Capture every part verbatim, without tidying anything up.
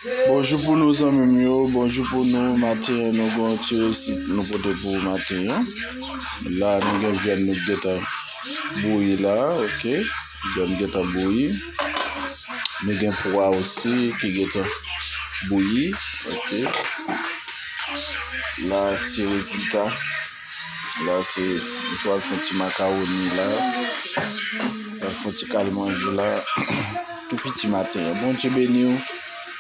Bonjou pou nou, zanmi m yo, bonjou pou nou. Maten an, nou gen yon ti resit nou pote pou ou maten an. La, nou gen vyann nou gentan bouyi la, oke. Vyann gentan bouyi. Nou gen pwa osi ki gentan bouyi, oke. La, se rezilta. La, se, m pral fè yon ti makawoni la. M pral fè yon ti kal manje la. Tou piti maten an. Bondye beni w.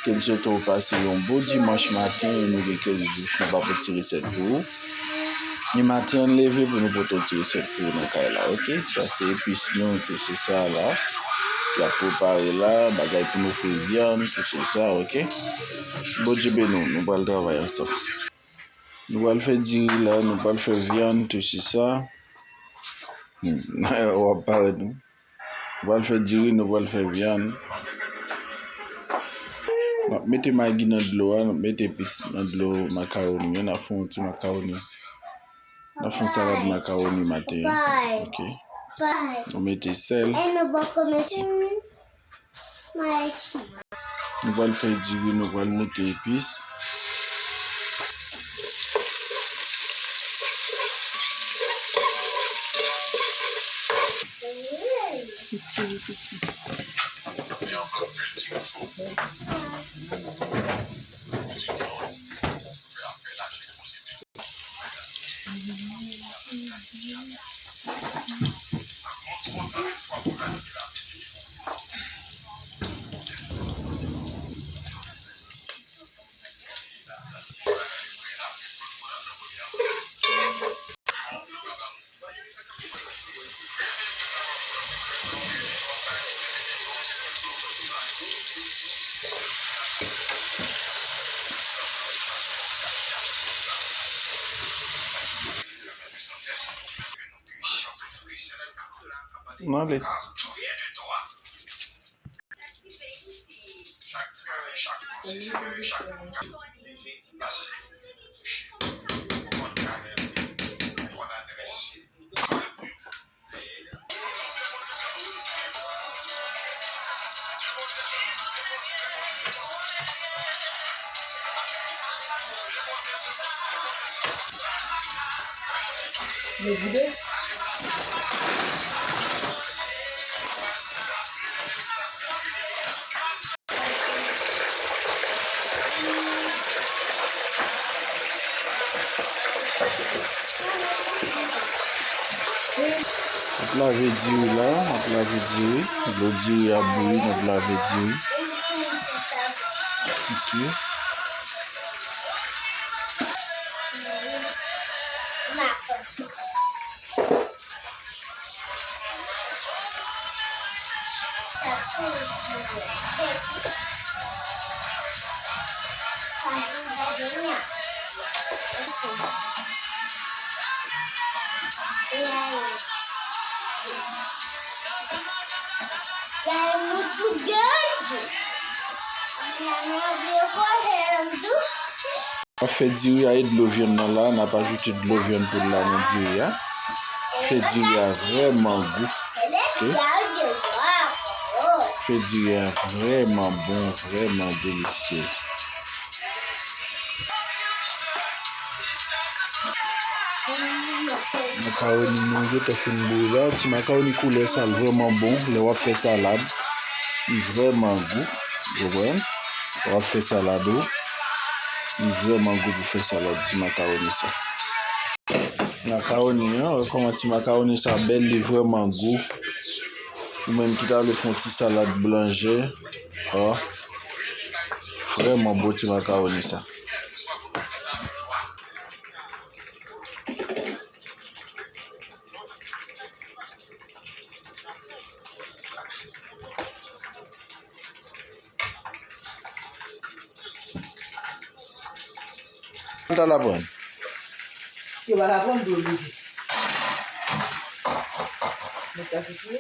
Ke m swete w pase yon bon dimanch maten. Nou gen kèk jou nou pa pote ti resèt pou ou. Men maten an leve pou nou pote yon ti resèt pou ou nan kay la, oke? Sa se epis nou, tou se sa la. Y ap prepare la, bagay pou nou fè vyann, tou se sa, oke? Bondye beni w, nou pral travay ansanm. Nou pral fè diri la, nou pral fè vyann, tou se sa. Hmm, w ap parèt, wi. Nou pral fè diri, nou pral fè vyann. N ap mete magi nan dlo a, n ap mete epis nan dlo makawoni an, n ap fè yon ti makawoni. N ap fè yon salad makawoni maten an. Oke. Nou mete sèl. Nou pral fè diri, nou pral mete epis. N ale. N ap lave diri la, n ap lave diri. Dlo diri a bouyi, n ap lave diri. Ok. W ap fè diri a e dlo vyann nan la, n ap ajoute dlo vyann poul la nan diri a. Fè diri a vrèman gou. Ok? Fè diri a vrèman bon, vrèman delisyez. Makawoni nou gentan fin bouyi la. Ti makawoni koulè sa, l vrèman bon lè w ap fè salad. Li vrèman gou. Ou konprann? W ap fè salad ou. Li vrèman gou pou fè salad, ti makawoni sa. Makawoni an, wè kòman ti makawoni sa bèl, li vrèman gou. Ou menm ki ta vle fè yon ti salad blanjè, o, vrèman bon ti makawoni sa. Al ta laprann. Yo pa laprann dlo vide. Met la sou fou.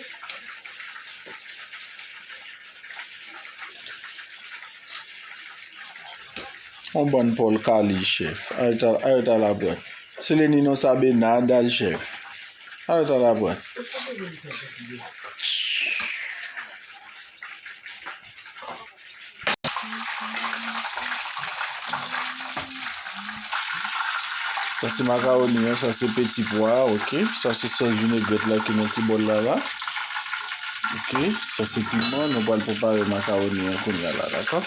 On bann pòl kali, chèf. Al ta, al ta laprann. Seleni non sa benad al chèf. Al ta laprann. Sa se makawoni an, sa se peti pwa, ok. Sa se sòs vinegrèt la ki nan ti bòl la la. Ok, sa se piman, nou pral prepare makawoni an kounye a la, dakò?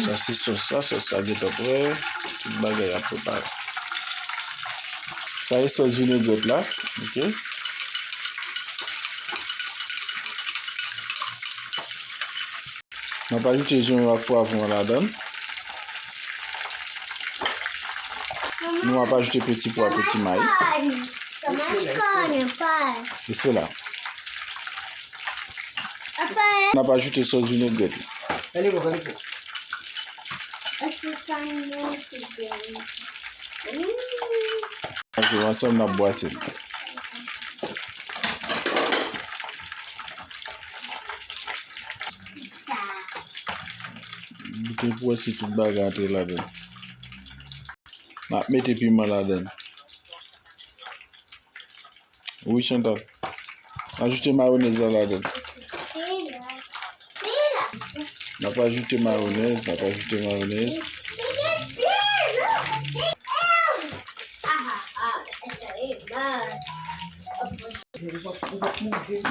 Sa se sòs la, sòs la gentan prè, tout bagay ap prepare. Sa se sòs vinegrèt la, ok. N ap ajoute zonyon ak pwavwon an ladan. Nou ap ajoute peti pwa, peti may. Espela. N ap ajoute sòs vinegrèt la. Mete ansanm, n ap bwase l. Mete pou wè si tout bagay antre ladan. N ap mete piman ladan. Wi, Chantal. Ajoute mayonèz la ladan. N ap ajoute mayonèz, n ap ajoute mayonèz.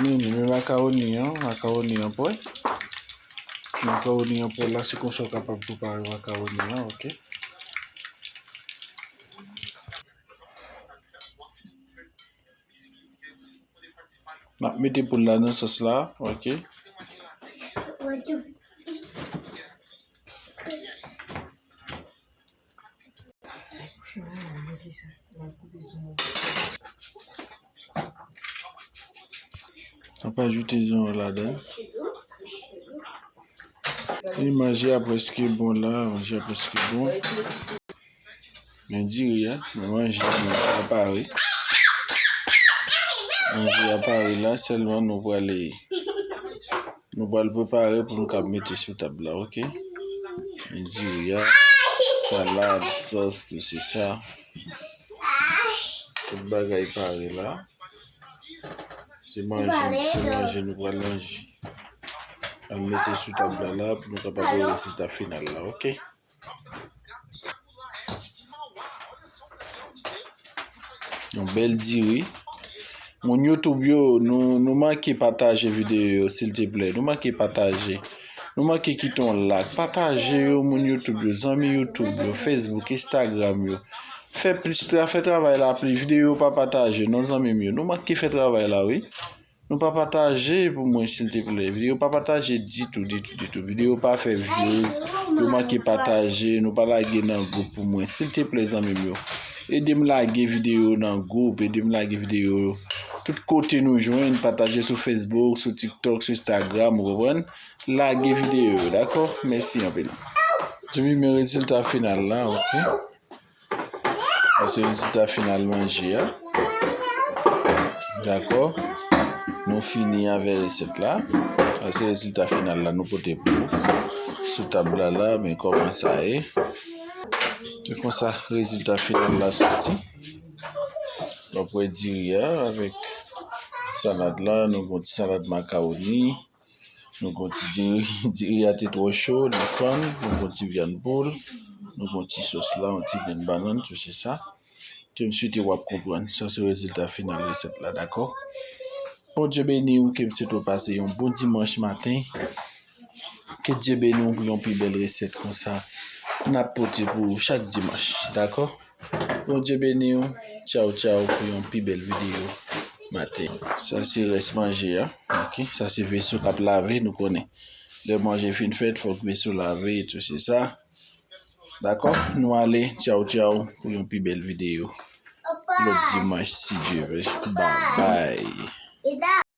Men, men makawoni an, makawoni an prè. Makawoni an prè la, se konsa w kapab prepare makawoni an, ok. N ap mete poul la nan sòs la, ok. N ap ajoute zonyon ladan. E manje a prèske bon la, manje a prèske bon. Men diri a, men manje a pare. Manje a pare la, sèlman nou prale, nou pral prepare pou nou kab mete sou tab la, ok? Men diri a, salad, sòs, tout se sa. Tout bagay pare la. Se manje, se manje nou pral manje. Al mete sou tab la la pou nou kapab wè rezilta final la, ok? Yon bèl diri. Moun YouTube yo, nou, nou manke pataje videyo yo, silteplè. Nou manke pataje. Nou manke kite yon like. Pataje yo, moun YouTube yo, zanmi YouTube yo, Facebook, Instagram yo. Fè plis tra-, fè travay la plis. Videyo yo pa pataje, non, zanmi m yo. Nou manke fè travay la, wi. Nou pa pataje pou mwen, silteplè. Videyo pa pataje ditou, ditou, ditou. Videyo pa fè views. Yo manke pataje. Nou pa lage nan gwoup pou mwen, silteplè, zanmi m yo. Ede m lage videyo nan gwoup. Ede m lage videyo tout kote nou jwenn. Pataje sou Facebook, sou TikTok, sou Instagram, ou konprann? Lage videyo yo, dakò? Mèsi anpil. Zanmi m, men rezilta final la, ok? Sa se rezilta final manje a. Dakò? Nou fini avè resèt la. Sa se rezilta final la nou pote pou ou. Sou tab la la, men kòman sa ye. Se konsa rezilta final la soti. W ap wè diri a avèk salad la. Nou gon ti salad makawoni. Nou gon ti diri, diri a te twò cho, li fann. Nou gon ti vyann poul. Nou gon ti sòs la, yon ti grenn bannann, tout se sa. Ke m swete w ap konprann. Sa se rezilta final resèt la, dakò? Bondye beni w, ke m swete w pase yon bon dimanch maten. Ke Dye beni w pou yon pi bèl resèt konsa n ap pote pou ou chak dimanch, dakò? Bondye beni w. Tchaw, tchaw pou yon pi bèl videyo maten. Sa se rès manje a. Ok, sa se veso k ap lave, nou konnen. Lè manje fin fèt, fòk veso lave, tout se sa. Dakò? Nou ale. Tchaw, tchaw pou yon pi bèl videyo. Lòt dimanch, si Dye vle. Babay.